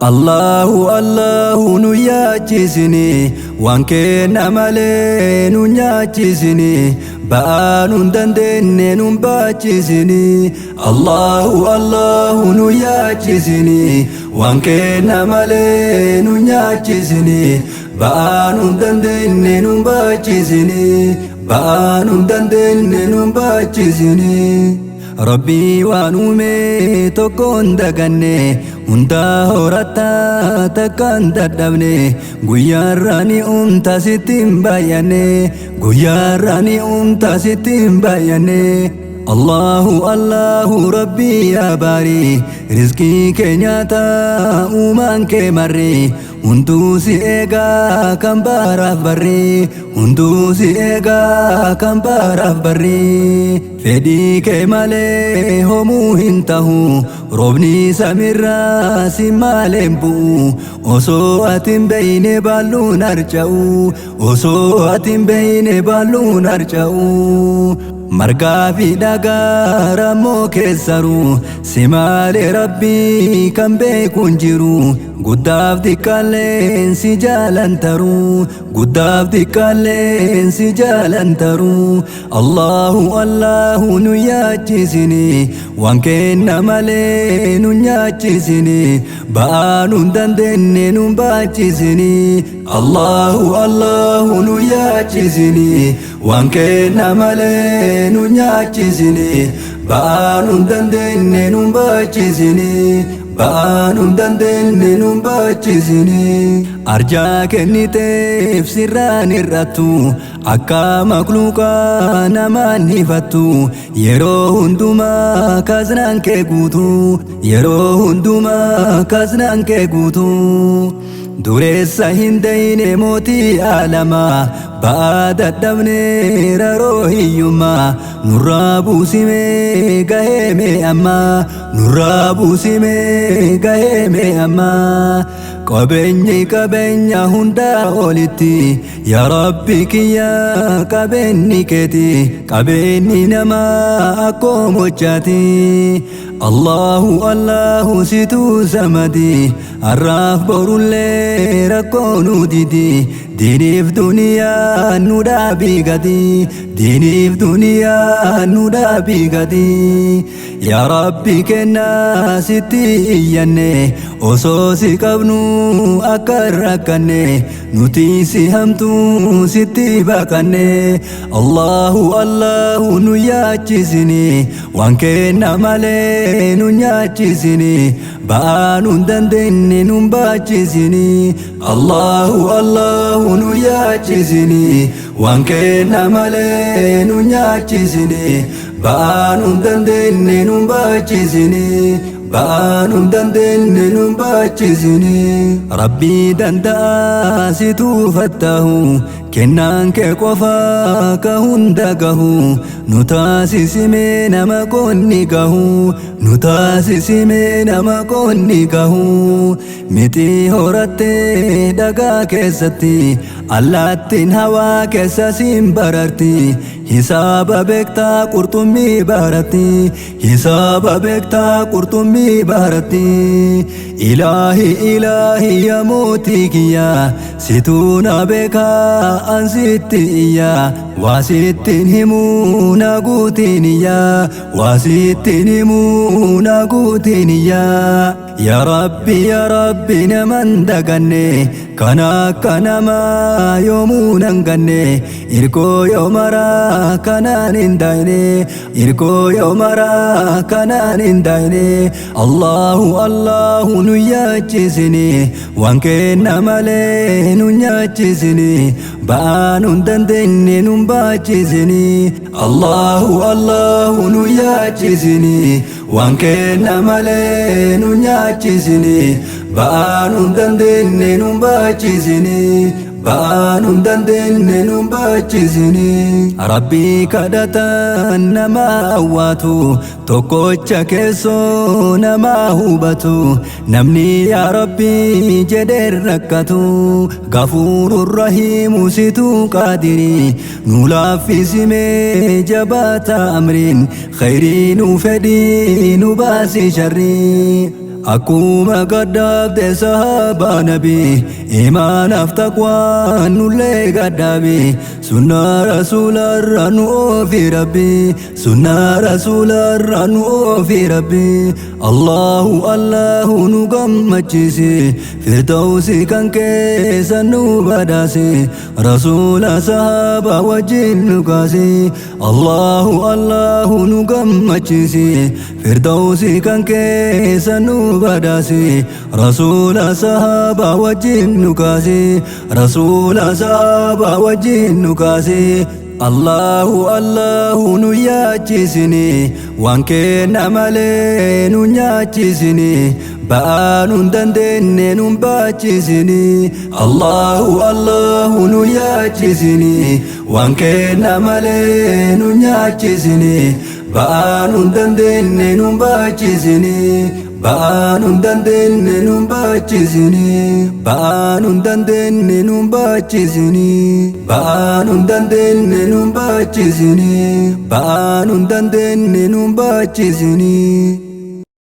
Allahu Allahu nu yaachisini, waan kenna malee nu nyaachisini, ba'aa nun dandeenye nun baachisini. Allahu Allahu nu yaachisini, waan kenna malee nu nyaachisini, ba'aa nun dandeenye nun baachisini, ba'aa nun dandeenye nun baachisini. Rabbii waan uume tokkoon daganne, hundaa horataa takkaan dadhabne, guyyaarraa ni uumta sitti hin baay'anne, guyyaarraa ni uumta sitti hin baay'anne. Allahu Allahu Rabbii yaa baarii, rizqii kee nyaata uumaan kee marri, hunduu si eegaa kan baaraaf barri, hunduu si eegaa kan baaraaf barri. Fedhii kee malee homuu hin tahu, roobni samiirraa si maaleen bu'u, osoo ati hin beeyne baalluun harca'u, osoo ati hin beeyne baalluun harca'u. Margaa fi dhagaa rammoo keessaru, si malee Rabbii kan beeku hin jiru, guddaaf xiqqaalleen si jaalan taru, guddaaf xiqqaalleen si jaalan taru. Allahu Allahu nu yaachisini, waan kenna malee nu nyaachisini, ba'aa nun dandeenye nun baachisini. Allahu Allahu nu yaachisini, waan kenna malee nu nyaachisini, ba'aa nun dandeenye nun baachisini, ba'aa nun dandeenye nun baachisini. Arjaa kenniteef sirraan hir'attu, akka makluuqaa namaan hifattu, yeroo hundumaa kaasnaan kee guutu, yeroo hundumaa kaasnaan kee guutu. Dureessa hin dayne mootii aalamaa, ba'aa dadhabne raroo hiyyummaa, nurraa buusimee gahee mee ammaa, nurraa buusimee gahee mee ammaa. Qabeenyi qabeenya hundaa olitti, yaa Rabbi kiyya qabeenyi keeti, qabeenyi namaa akkoo mochaati. Allahu Allahu situu samadi, har'aaf borullee rakkoo nu didi, diiniif duniyaa nu dhaabii gadi, diiniif duniyaa nu dhaabii gadi. Yaa Rabbi kennaa sitti iyyanne, osoo si qabnu akka rakkanne, nuti si hamtu sitti baqanne. Allahu Allahu nu yaachisini, waan kenna malee nu nyaachisini, ba'aa nun dandeenye nun baachisini. Allahu Allahu nu yaachisini, waan kenna malee nu nyaachisini, ba'aa nun dandeenye nun baachisini, ba'aa nun dandeenye nun baachisini. Rabbii danda'a si tuufattahu, kennaan kee qofa ka hunda gahu, nu taasisimee nama qonni gahu, nu taasisimee nama qonni gahu. Mixii horattee dhagaa keessatti, allaattiin hawaa keessa siin bararti, hisaaba beektaa qurxummii baratti, hisaaba beektaa qurxummii baratti. Ilaahi ilaahi yaa mootii kiyya, situu na beekaa an sitti iyya, waa sittiin himuu na guutiin iyya, waa sittiin himuu na guutiin iyya. Yaa Rabbi yaa Rabbi naman daganne, kan akka namaa yoomuu nan ganne, irkoo yoo maraa kanaan hin daayne, irkoo yoo maraa kanaan hin daayne. Allahu Allahu nu yaachisini, waan kenna malee nu nyaachisini, ba'aa nun dandeenye nun baachisini. Allahu Allahu nu yaachisini, waan kenna malee nu nyaachisini, ba'aa nun dandeenye nun baachisini, ba'aa nun dandeenye nun baachisini. Rabbii kadhatan nama awwaatu, tokkocha keessoo nama hubatu, namni yaa Rabbi jedhee rakkatu, gafuurur rahiimu situu qaadiri, nu laaffisimee jabaata amriin, khayrii nu fedhii nu baasi sharrii. Akkuma gaddaabde sahaabaa nabii, imaanaaf taqwaan nullee gaddaabi. Sunnaa rasuularra nu oofi rabbi, sunnaa rasuularra nu oofi rabbi. Allahu Allahu nu gammachiisi, firdawsi kan keessa nu badhaasi, rasuula sahaabaa wajjin nu kaasi. Allahu Allahu nu gammachiisi, firdawsi kan keessa nu badhaasi, rasuula sahaabaa wajjin nu kaasi, rasuula sahaabaa wajjin nu kaasi. Allahu Allahu nu yaachisini, waan kenna malee nu nyaachisini, ba'aa nun dandeenye nun baachisini. Allahu Allahu nu yaachisini, waan kenna malee nu nyaachisini, ba'aa nun dandeenye nun baachisini, ba'aa nun dandeenye nun baachisini, ba'aa nun dandeenye nun baachisini, ba'aa nun dandeenye nun baachisini, ba'aa nun dandeenye nun baachisini.